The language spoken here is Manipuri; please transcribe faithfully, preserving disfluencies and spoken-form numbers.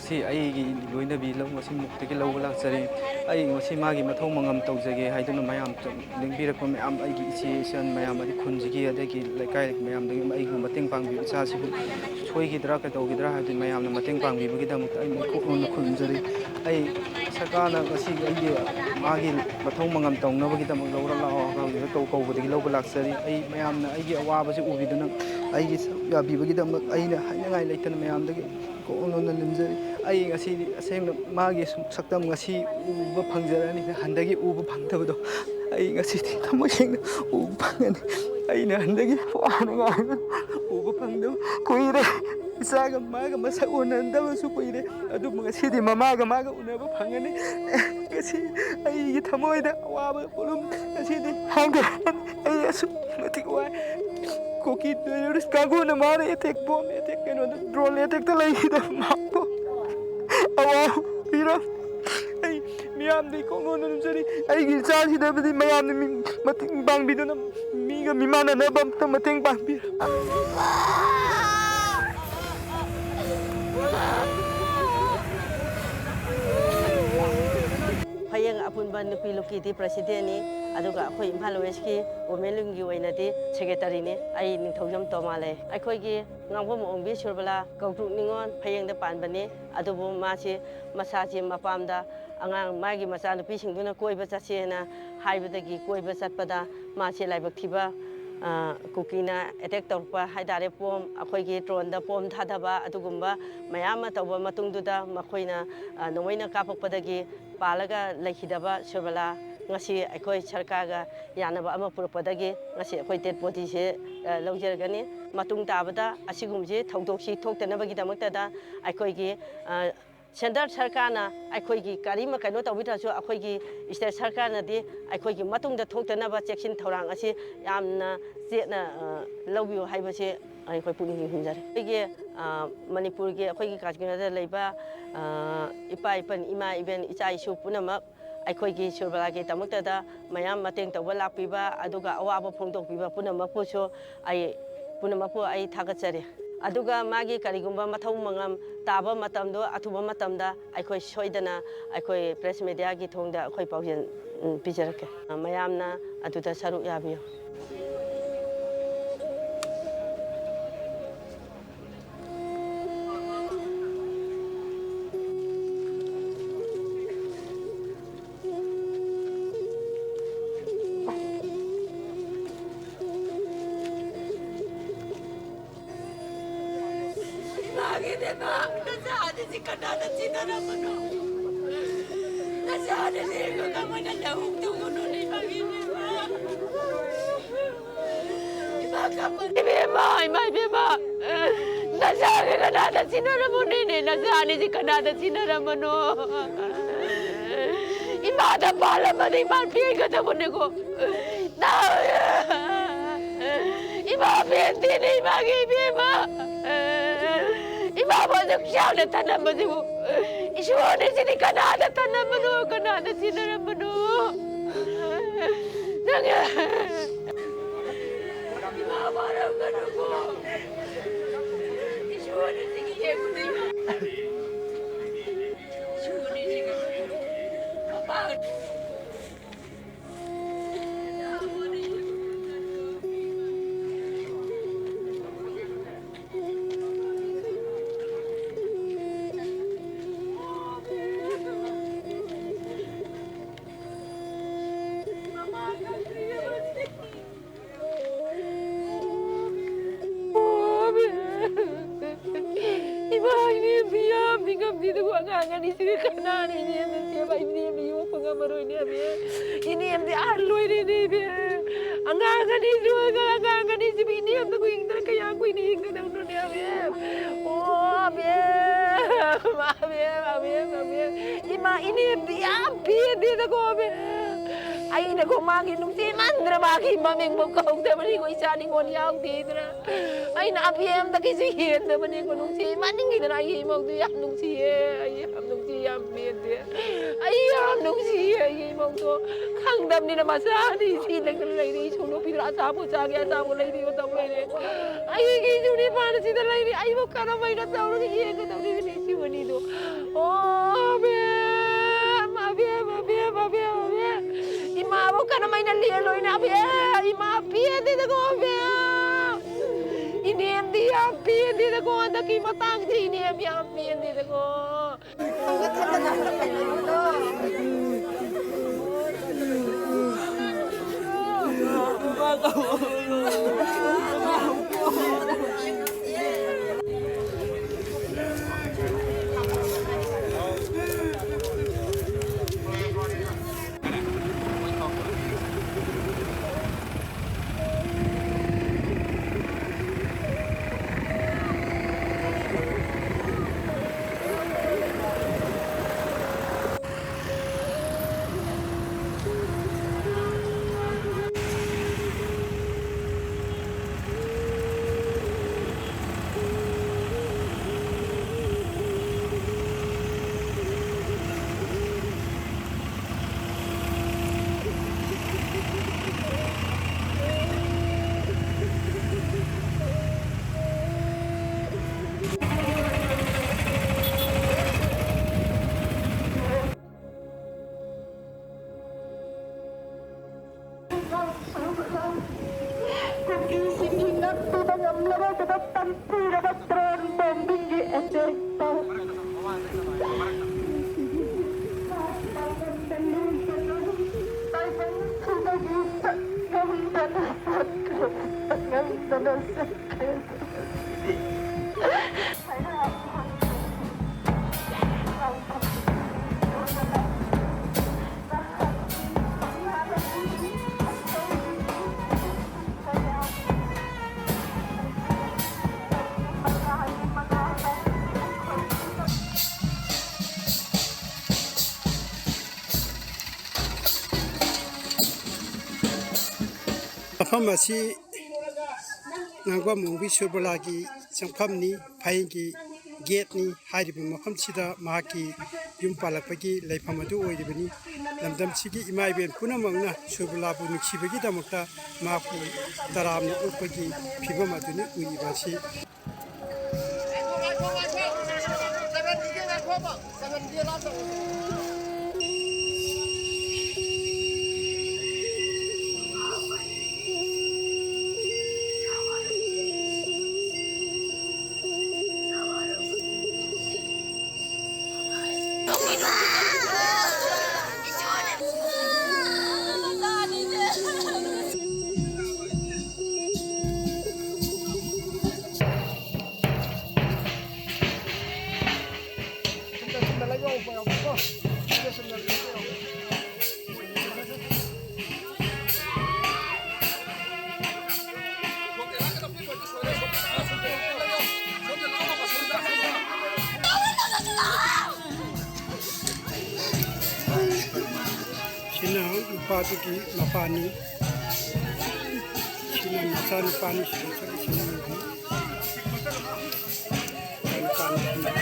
ꯁꯤ ꯑꯩꯒꯤ ꯂꯣꯏꯅꯕꯤ ꯂꯧ ꯉꯁꯤ ꯃꯨꯛꯇꯒꯤ ꯂꯧꯕ ꯂꯥꯛꯆꯔꯤ꯫ ꯑꯩ ꯉꯁꯤ ꯃꯥꯒꯤ ꯃꯊꯧ ꯃꯉꯝ ꯇꯧꯖꯒꯦ ꯍꯥꯏꯗꯨꯅ ꯃꯌꯥꯝ ꯂꯦꯡꯕꯤꯔꯛꯄ ꯃꯌꯥꯝ, ꯑꯩꯒꯤ ꯏꯆꯦ ꯏꯆꯟ ꯃꯌꯥꯝ, ꯑꯗꯩ ꯈꯨꯟꯁꯤꯒꯤ, ꯑꯗꯒꯤ ꯂꯩꯀꯥꯏ ꯃꯌꯥꯝꯗꯒꯤ ꯑꯩꯕꯨ ꯃꯇꯦꯡ ꯄꯥꯡꯕꯤꯕ, ꯏꯆꯥꯁꯤꯕꯨ ꯁꯣꯏꯈꯤꯗ꯭ꯔꯥ ꯀꯩꯗꯧꯈꯤꯗ꯭ꯔꯥ ꯍꯥꯏꯕꯗꯤ ꯃꯌꯥꯝꯅ ꯃꯇꯦꯡ ꯄꯥꯡꯕꯤꯕꯒꯤꯗꯃꯛꯇ ꯑꯩ ꯃꯥꯏꯀꯣꯛ ꯅꯣꯟꯅ ꯈꯨꯔꯨꯝꯖꯔꯤ꯫ ꯑꯩ ꯁꯔꯀꯥꯔꯅ ꯉꯁꯤ ꯑꯩꯒꯤ ꯃꯥꯒꯤ ꯃꯊꯧ ꯃꯉꯝ ꯇꯧꯅꯕꯒꯤꯗꯃꯛ ꯂꯧꯔ ꯂꯥꯛꯑꯣ, ꯑꯉꯥꯡꯗꯨꯅ ꯇꯧ ꯀꯧꯕꯗꯒꯤ ꯂꯧꯕ ꯂꯥꯛꯆꯔꯤ꯫ ꯑꯩ ꯃꯌꯥꯝꯅ ꯑꯩꯒꯤ ꯑꯋꯥꯕꯁꯤ ꯎꯕꯤꯗꯨꯅ ꯑꯩꯒꯤ ꯁꯔꯨꯛ ꯌꯥꯕꯤꯕꯒꯤꯗꯃꯛ ꯑꯩꯅ ꯍꯥꯏꯅꯤꯡꯉꯥꯏ ꯂꯩꯇꯅ ꯃꯌꯥꯝꯗꯒꯤ ꯀꯣꯛ ꯅꯣꯟꯅ ꯅꯤꯡꯖꯔꯤ꯫ ꯑꯩ ꯉꯁꯤꯗꯤ ꯑꯁꯦꯡꯅ ꯃꯥꯒꯤ ꯁꯨꯝ ꯁꯛꯇꯝ ꯉꯁꯤ ꯎꯕ ꯐꯪꯖꯔꯅꯤ꯫ ꯍꯟꯗꯒꯤ ꯎꯕ ꯐꯪꯗꯕꯗꯣ ꯑꯩ ꯉꯁꯤꯗꯤ ꯊꯃꯣꯏ ꯁꯦꯡꯅ ꯎꯕ ꯐꯪꯒꯅꯤ꯫ ꯑꯩꯅ ꯍꯟꯗꯒꯤ ꯋꯥꯅ ꯉꯥꯏꯕ ꯎꯕ ꯐꯪꯗꯕ ꯀꯨꯏꯔꯦ꯫ ꯏꯆꯥꯒ ꯃꯥꯒ ꯃꯁꯛ ꯎꯅꯗꯕꯁꯨ ꯀꯨꯏꯔꯦ꯫ ꯑꯗꯨꯕꯨ ꯉꯁꯤꯗꯤ ꯃꯃꯥꯒ ꯃꯥꯒ ꯎꯅꯕ ꯐꯪꯒꯅꯤ꯫ ꯉꯁꯤ ꯑꯩꯒꯤ ꯊꯃꯣꯏꯗ ꯑꯋꯥꯕ ꯄꯣꯠꯂꯨꯝ ꯉꯁꯤꯗꯤ ꯍꯥꯡꯗꯣꯛꯑꯅꯤ꯫ ꯑꯩ ꯑꯁꯨꯛꯀꯤ ꯃꯇꯤꯛ ꯋꯥꯏ꯫ ꯀꯨꯀꯤ ꯇꯦꯔꯣꯔꯤꯁ ꯀꯥꯡꯕꯨꯅ ꯃꯥꯅ ꯑꯦꯇꯦꯛ, ꯕꯣꯝ ꯑꯦꯇꯦꯛ, ꯀꯩꯅꯣꯗ, ꯗ꯭ꯔꯣꯟ ꯑꯦꯇꯦꯛꯇ ꯂꯩꯈꯤꯗꯕ ꯃꯥꯕꯨ ꯑꯋꯥꯕ ꯄꯤꯔꯝ꯫ ꯑꯩ ꯃꯤꯌꯥꯝꯗꯒꯤ ꯀꯣꯛ ꯅꯣꯟꯅ ꯅꯤꯡꯖꯔꯤ꯫ ꯑꯩꯒꯤ ꯏꯆꯥꯁꯤꯗꯕꯨꯗꯤ ꯃꯌꯥꯝꯅ ꯃꯤ-, ꯃꯇꯦꯡ ꯄꯥꯡꯕꯤꯗꯨꯅ ꯃꯤꯒ ꯃꯤꯃꯥꯟꯅꯅꯕ ꯑꯝꯇ ꯃꯇꯦꯡ ꯄꯥꯡꯕꯤꯌꯨ꯫ ꯐꯌꯦꯡ ꯑꯄꯨꯟꯕ ꯅꯨꯄꯤ ꯂꯨꯞꯀꯤꯗꯤ ꯄ꯭ꯔꯁꯤꯗꯦꯟꯅꯤ, ꯑꯗꯨꯒ ꯑꯩꯈꯣꯏ ꯏꯝꯐꯥꯜ ꯋꯦꯁꯀꯤ ꯋꯨꯃꯦꯟ ꯋꯤꯡꯒꯤ ꯑꯣꯏꯅꯗꯤ ꯁꯦꯀ꯭ꯔꯦꯇꯔꯤꯅꯤ꯫ ꯑꯩ ꯅꯤꯡꯊꯧꯖꯝ ꯇꯣꯃꯥ ꯂꯩ꯫ ꯑꯩꯈꯣꯏꯒꯤ ꯉꯥꯡꯕꯝ ꯑꯣꯡꯕꯤ ꯁꯨꯔꯕꯂꯥ ꯀꯧꯇ꯭ꯔꯨꯛ ꯅꯤꯉꯣꯜ ꯐꯌꯦꯡꯗ ꯄꯥꯟꯕꯅꯤ꯫ ꯑꯗꯨꯕꯨ ꯃꯥꯁꯤ ꯃꯁꯥꯁꯤ ꯃꯄꯥꯝꯗ ꯑꯉꯥꯡ ꯃꯥꯒꯤ ꯃꯆꯥꯅꯨꯄꯤꯁꯤꯡꯗꯨꯅ ꯀꯣꯏꯕ ꯆꯠꯁꯦꯅ ꯍꯥꯏꯕꯗꯒꯤ ꯀꯣꯏꯕ ꯆꯠꯄꯗ ꯃꯥꯁꯤ ꯂꯥꯏꯕꯛ ꯊꯤꯕ, ꯑ, ꯀꯨꯀꯤꯅ ꯑꯦꯇꯦꯛ ꯇꯧꯔꯛꯄ ꯍꯥꯏꯇꯥꯔꯦ, ꯄꯣꯝ, ꯑꯩꯈꯣꯏꯒꯤ ꯗ꯭ꯔꯣꯟꯗ ꯄꯣꯝ ꯊꯥꯗꯕ ꯑꯗꯨꯒꯨꯝꯕ ꯃꯌꯥꯝ ꯑꯃ ꯇꯧꯕ ꯃꯇꯨꯡꯗꯨꯗ ꯃꯈꯣꯏꯅ, ꯑ, ꯅꯣꯡꯃꯩꯅ ꯀꯥꯞꯄꯛꯄꯗꯒꯤ ꯄꯥꯜꯂꯒ ꯂꯩꯈꯤꯗꯕ ꯁꯨꯔꯕꯂꯥ ꯉꯁꯤ ꯑꯩꯈꯣꯏ ꯁꯔꯀꯥꯔꯒ ꯌꯥꯅꯕ ꯑꯃ ꯄꯨꯔꯛꯄꯗꯒꯤ ꯉꯁꯤ ꯑꯩꯈꯣꯏ ꯗꯦꯠ ꯕꯣꯗꯤꯁꯦ, ꯑ, ꯂꯧꯖꯔꯒꯅꯤ꯫ ꯃꯇꯨꯡ ꯇꯥꯕꯗ ꯑꯁꯤꯒꯨꯝꯕꯁꯤ ꯊꯧꯗꯣꯛꯁꯤ ꯊꯣꯛꯇꯅꯕꯒꯤꯗꯃꯛꯇꯗ ꯑꯩꯈꯣꯏꯒꯤ, ꯑ, ꯁꯦꯟꯇꯔ ꯁꯔꯀꯥꯔꯅ ꯑꯩꯈꯣꯏꯒꯤ ꯀꯔꯤꯃ ꯀꯩꯅꯣ ꯇꯧꯕꯤꯗ꯭ꯔꯁꯨ ꯑꯩꯈꯣꯏꯒꯤ ꯁ꯭ꯇꯦꯠ ꯁꯔꯀꯥꯔꯅꯗꯤ ꯑꯩꯈꯣꯏꯒꯤ ꯃꯇꯨꯡꯗ ꯊꯣꯛꯇꯅꯕ ꯆꯦꯛꯁꯤꯟ ꯊꯧꯔꯥꯡ ꯑꯁꯤ ꯌꯥꯝꯅ ꯆꯦꯠꯅ, ꯑ, ꯂꯧꯕꯤꯌꯨ ꯍꯥꯏꯕꯁꯤ ꯑꯩꯈꯣꯏ ꯄꯨꯛꯅꯤꯡ ꯆꯤꯡꯁꯤꯟꯖꯔꯤ꯫ ꯑꯩꯈꯣꯏꯒꯤ, ꯑ, ꯃꯅꯤꯄꯨꯔꯒꯤ ꯑꯩꯈꯣꯏꯒꯤ ꯀꯥꯁꯃꯤꯔꯗ ꯂꯩꯕ, ꯑ, ꯏꯄꯥ ꯏꯄꯟ ꯏꯃꯥ ꯏꯕꯦꯟ ꯏꯆꯥ ꯏꯁꯨ ꯄꯨꯝꯅꯃꯛ ꯑꯩꯈꯣꯏꯒꯤ ꯁꯨꯔꯕꯂꯥꯒꯤꯗꯃꯛꯇꯗ ꯃꯌꯥꯝ ꯃꯇꯦꯡ ꯇꯧꯕ ꯂꯥꯛꯄꯤꯕ ꯑꯗꯨꯒ ꯑꯋꯥꯕ ꯐꯣꯡꯗꯣꯛꯄꯤꯕ ꯄꯨꯝꯅꯃꯛꯄꯨꯁꯨ ꯑꯩ, ꯄꯨꯝꯅꯃꯛꯄꯨ ꯑꯩ ꯊꯥꯒꯠꯆꯔꯤ꯫ ꯑꯗꯨꯒ ꯃꯥꯒꯤ ꯀꯔꯤꯒꯨꯝꯕ ꯃꯊꯧ ꯃꯉꯝ ꯇꯥꯕ ꯃꯇꯝꯗꯣ, ꯑꯊꯨꯕ ꯃꯇꯝꯗ ꯑꯩꯈꯣꯏ ꯁꯣꯏꯗꯅ ꯑꯩꯈꯣꯏ ꯄ꯭ꯔꯦꯁ ꯃꯦꯗꯤꯌꯥꯒꯤ ꯊꯣꯡꯗ ꯑꯩꯈꯣꯏ ꯄꯥꯎꯖꯦꯜ, ꯎꯝ, ꯄꯤꯖꯔꯛꯀꯦ꯫ ꯃꯌꯥꯝꯅ ꯑꯗꯨꯗ ꯁꯔꯨꯛ ꯌꯥꯕꯤꯌꯨ꯫ ꯏꯃꯥꯒꯤ ꯕꯦꯝꯃ, ꯅꯆꯥ ꯑꯅꯤꯁꯤ ꯀꯅꯥꯗ ꯁꯤꯟꯅꯔꯝꯕꯅꯣ? ꯅꯆꯥ ꯑꯅꯤꯁꯤ ꯀꯃꯥꯏꯅ ꯂꯧꯍꯧꯗꯧꯕꯅꯣꯅꯦ, ꯏꯃꯥꯒꯤ ꯕꯦꯝꯃ? ꯏꯃꯥ ꯀꯞꯄꯅꯦ, ꯏꯕꯦꯝꯃ, ꯏꯃꯥ ꯏꯕꯦꯝꯃ꯫ ꯅꯆꯥꯒꯤ ꯀꯅꯥꯗ ꯁꯤꯟꯅꯔꯝꯃꯣꯅꯦꯅꯦ? ꯅꯆꯥ ꯑꯅꯤꯁꯤ ꯀꯅꯥꯗ ꯁꯤꯟꯅꯔꯝꯕꯅꯣ? ꯏꯃꯥꯗ ꯄꯥꯜꯂꯝꯃꯗꯤ ꯏꯃꯥ ꯄꯦꯟꯒꯗꯕꯅꯦꯀꯣ꯫ ꯏꯃꯥ ꯄꯦꯟꯗꯦꯅꯦ, ꯏꯃꯥꯒꯤ ꯏꯕꯦꯝꯃ꯫ ꯏꯃꯥꯕꯨ ꯑꯗꯨꯛ ꯆꯥꯎꯅ ꯊꯅꯝꯕꯁꯤꯕꯨ ꯏꯁꯣꯔꯅ ꯁꯤꯗꯤ ꯀꯅꯥꯗ ꯊꯅꯝꯕꯅꯣ, ꯀꯅꯥꯗ ꯁꯤꯟꯅꯔꯝꯕꯅꯣ? ꯅꯪ ꯏꯃꯥ ꯋꯥꯔꯝꯒꯅꯨꯀꯣ꯫ ꯏꯁꯣꯔꯅ ꯁꯤꯒꯤ ꯌꯦꯡꯕꯗ ꯏꯃꯥ꯫ ꯏꯁꯣꯔꯅ ꯁꯤꯒꯤ ꯃꯄꯥ ꯏꯃꯥ, ꯏꯅꯦꯝꯗꯤ ꯌꯥꯝꯗꯤ ꯉꯝꯗꯦ, ꯑꯗꯨꯕꯨ ꯑꯉꯥꯡ ꯑꯅꯤꯁꯤꯒꯤ ꯀꯅꯥꯅ ꯏꯅꯦꯝꯗ ꯁꯦꯝꯕ? ꯏꯅꯦꯝꯗꯤ ꯌꯣꯛꯄ ꯉꯝꯃꯔꯣꯏꯅꯦ, ꯑꯕꯦ꯫ ꯏꯅꯦꯝꯗꯤ ꯑꯍꯜ ꯑꯣꯏꯔꯦꯅꯦ, ꯏꯕꯦ꯫ ꯑꯉꯥꯡ ꯑꯅꯤꯁꯤꯕꯨ, ꯑꯉꯥꯡ ꯑꯅꯤꯁꯤꯕꯨ ꯏꯅꯦꯝꯗꯕꯨ ꯍꯤꯡꯗꯅ ꯀꯌꯥꯝ ꯀꯨꯏꯅ ꯍꯤꯡꯒꯗꯕꯅꯣꯅꯦ, ꯑꯕꯦ? ꯑꯣ, ꯑꯕꯦ꯫ ꯑꯕꯦ, ꯑꯕꯦ, ꯑꯕꯦ꯫ ꯏꯃꯥ, ꯏꯅꯦꯝꯗꯤ ꯌꯥꯝ ꯄꯦꯟꯗꯦꯗꯀꯣ, ꯑꯕꯦ꯫ ꯑꯩꯅꯀꯣ ꯃꯥꯒꯤ ꯅꯨꯡꯁꯤꯃꯟꯗꯅ ꯃꯥꯒꯤ ꯃꯃꯤꯡꯕꯨ ꯀꯧꯗꯕꯅꯤꯀꯣ, ꯏꯆꯥ ꯅꯤꯉꯣꯜ ꯌꯥꯎꯗꯦꯗꯅ꯫ ꯑꯩꯅ ꯑꯕꯦꯝꯗꯒꯤꯁꯨ ꯍꯦꯟꯗꯕꯅꯤꯀꯣ, ꯅꯨꯡꯁꯤꯃꯟꯒꯤꯗꯅ ꯑꯩꯒꯤ ꯏꯃꯧꯗꯨ ꯌꯥꯝ ꯅꯨꯡꯁꯤꯌꯦ꯫ ꯑꯩ ꯌꯥꯝ ꯅꯨꯡꯁꯤ, ꯌꯥꯝ ꯄꯦꯟꯗꯦ꯫ ꯑꯩ ꯌꯥꯝ ꯅꯨꯡꯁꯤꯌꯦ ꯑꯩꯒꯤ ꯏꯃꯧꯗꯣ꯫ ꯈꯪꯗꯕꯅꯤꯅ ꯃꯆꯥꯗꯤ ꯁꯤ ꯂꯩꯗꯅ ꯂꯩꯔꯦ, ꯏꯁꯨꯡ ꯅꯨꯄꯤꯗꯨꯅ ꯑꯆꯥꯄꯣꯠ ꯆꯥꯒꯦ, ꯑꯆꯥꯄꯣꯠ ꯂꯩꯕꯤꯌꯣ ꯇꯧ ꯂꯩꯔꯦ꯫ ꯑꯩꯒꯤ ꯏꯁꯨ ꯅꯤꯄꯥꯅ ꯁꯤꯗ ꯂꯩꯔꯤ, ꯑꯩꯕꯨ ꯀꯔꯝꯍꯥꯏꯅ ꯇꯧꯔꯒ ꯌꯦꯡꯒꯗꯧꯔꯤꯕꯅꯤ ꯏꯁꯨ ꯑꯅꯤꯗꯣ? ꯑꯣ, ꯑꯕꯦꯝ, ꯑꯕꯦꯝ, ꯑꯕꯦꯝ, ꯑꯕꯦꯝ, ꯑꯕꯦꯝ꯫ ꯏꯃꯥꯕꯨ ꯀꯔꯝꯍꯥꯏꯅ ꯂꯦꯜꯂꯣꯏꯅ, ꯑꯕꯦꯝ? ꯏꯃꯥ ꯄꯦꯟꯗꯦꯗꯀꯣ, ꯑꯕꯦꯝ꯫ ꯏꯅꯦꯝꯗꯤ ꯌꯥꯝ ꯄꯦꯟꯗꯦꯗꯀꯣ, ꯍꯟꯗꯛꯀꯤ ꯃꯇꯥꯡꯁꯤ ꯏꯅꯦꯝ ꯌꯥꯝ ꯄꯦꯟꯗꯦꯗꯀꯣ꯫ ꯃꯐꯝ ꯑꯁꯤ ꯉꯥꯡꯕꯝ ꯃꯣꯡꯕꯤ ꯁꯨꯔꯕꯂꯥꯒꯤ ꯆꯪꯐꯝꯅꯤ, ꯐꯌꯦꯡꯒꯤ ꯒꯦꯠꯅꯤ꯫ ꯍꯥꯏꯔꯤꯕ ꯃꯐꯝꯁꯤꯗ ꯃꯍꯥꯛꯀꯤ ꯌꯨꯝ ꯄꯥꯜꯂꯛꯄꯒꯤ ꯂꯩꯐꯝ ꯑꯗꯨ ꯑꯣꯏꯔꯤꯕꯅꯤ꯫ ꯂꯝꯗꯝꯁꯤꯒꯤ ꯏꯃꯥ ꯏꯕꯦꯟ ꯄꯨꯝꯅꯃꯛꯅ ꯁꯨꯔꯕꯂꯥꯕꯨ ꯅꯨꯡꯁꯤꯕꯒꯤꯗꯃꯛꯇ ꯃꯍꯥꯛꯄꯨ ꯇꯔꯥꯝꯅ ꯑꯣꯛꯄꯒꯤ ꯐꯤꯕꯝ ꯑꯗꯨꯅꯤ ꯎꯔꯤꯕ ꯑꯁꯤ꯫ ꯁꯤꯅ ꯅꯨꯄꯥꯗꯨꯒꯤ ꯃꯄꯥꯅꯤ꯫ ꯁꯤꯅ ꯃꯆꯥꯅꯨꯄꯥꯅꯤ꯫ ꯁꯤꯗ ꯆꯠꯂꯤꯁꯤꯅ ꯅꯨꯄꯤ꯫ ꯃꯆꯥꯅꯨꯄꯥꯅꯤ꯫